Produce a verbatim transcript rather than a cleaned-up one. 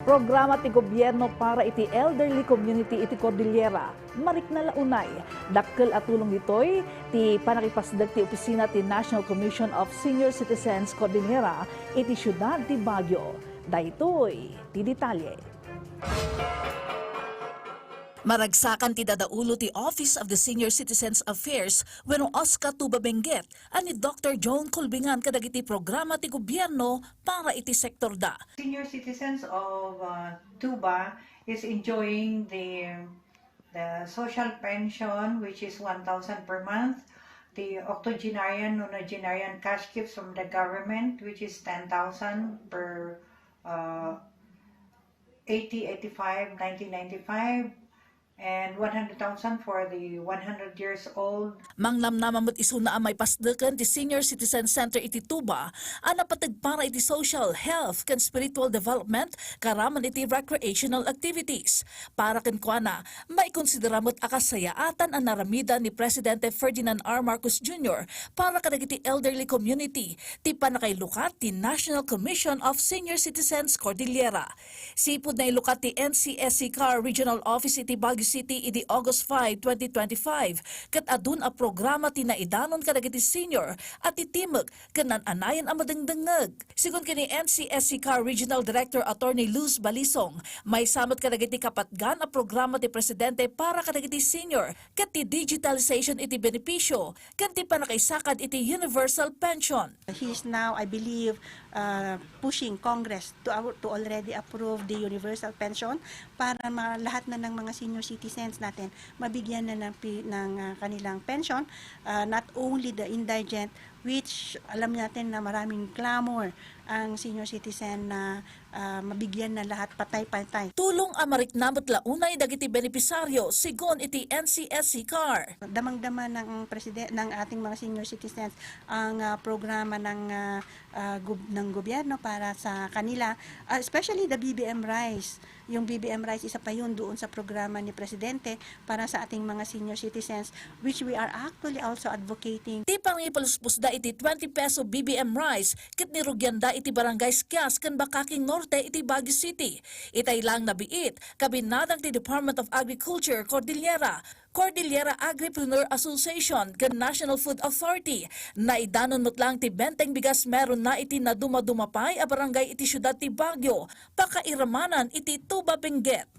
Programa ti gobierno para iti elderly community iti Cordillera. Marikna la unay, dakkel a tulong ditoy ti pannakipasdek ti opisina ti National Commission of Senior Citizens Cordillera iti siudad ti Baguio. Daytoy ti detalye. Maragsakan ti dadaulo ti Office of the Senior Citizens Affairs wenno OSCA Tuba Benguet a ni Doktor Joan Colbingan kadagiti programa ti gobierno para iti sektorda. Senior citizens of uh, Tuba is enjoying the the social pension, which is one thousand per month, the octogenarian, nonagenarian cash gifts from the government, which is ten thousand per uh, eighty, eighty-five, ninety, ninety-five, and one hundred thousand for the one hundred years old. Mangnamnama met isuna a maipasdeken ti Senior Citizen Center iti Tuba a napateg para iti social, health, ken spiritual development, karaman iti recreational activities. Para kenkuana, maikonsidera met a kasayaatan a naramidan ni Presidente Ferdinand R. Marcos Junior para kadagiti elderly community ti pannakailukat ti National Commission of Senior Citizens Cordillera. Sipud nailukat ti N C S C CAR Regional Office iti Baguio City idi August five, twenty twenty-five, ket adun a programa ti naidanon kadagiti senior a titimek ken naan-anayen a madengdengngeg. Sigun ken ni N C S C CAR Regional Director Attorney Luz Balisong, maysa met kadagiti kapatgan a programa ti Presidente para kadagiti senior ket ti digitalization iti benepisio ken ti pannakaisakad iti universal pension. He's now, I believe, uh, pushing Congress to, our, to already approve the universal pension para ma-, lahat na ng mga senior citizens natin mabigyan na ng, pi-, ng uh, kanilang pension, uh, not only the indigent, which alam natin na maraming clamor ang senior citizen na ah, mabigyan na lahat patay-patay. Tulong a marikna met la unay dagiti benepisaryo, sigun iti N C S C CAR. Damang-dama ng preside-, ng ating mga senior citizens ang, ah, programa ng, ah, ah, gob-, ng gobyerno para sa kanila, ah, especially the B B M Rise. Yung B B M Rise, isa pa yun doon sa programa ni Presidente para sa ating mga senior citizens, which we are actually also advocating. Ti pangipaluspusda iti twenty peso B B M Rise ket nirugianda iti Barangay Squias ken Bacaquing Norte iti Baguio City. Itay laeng nabiit, kabinadang ti Department of Agriculture Cordillera, Cordillera Agripreneur Association ken National Food Authority. Naidanon met laeng ti benteng bigas meron na iti nadumaduma pay a barangay iti siudad ti Baguio, pakairamanan iti Tuba Benguet.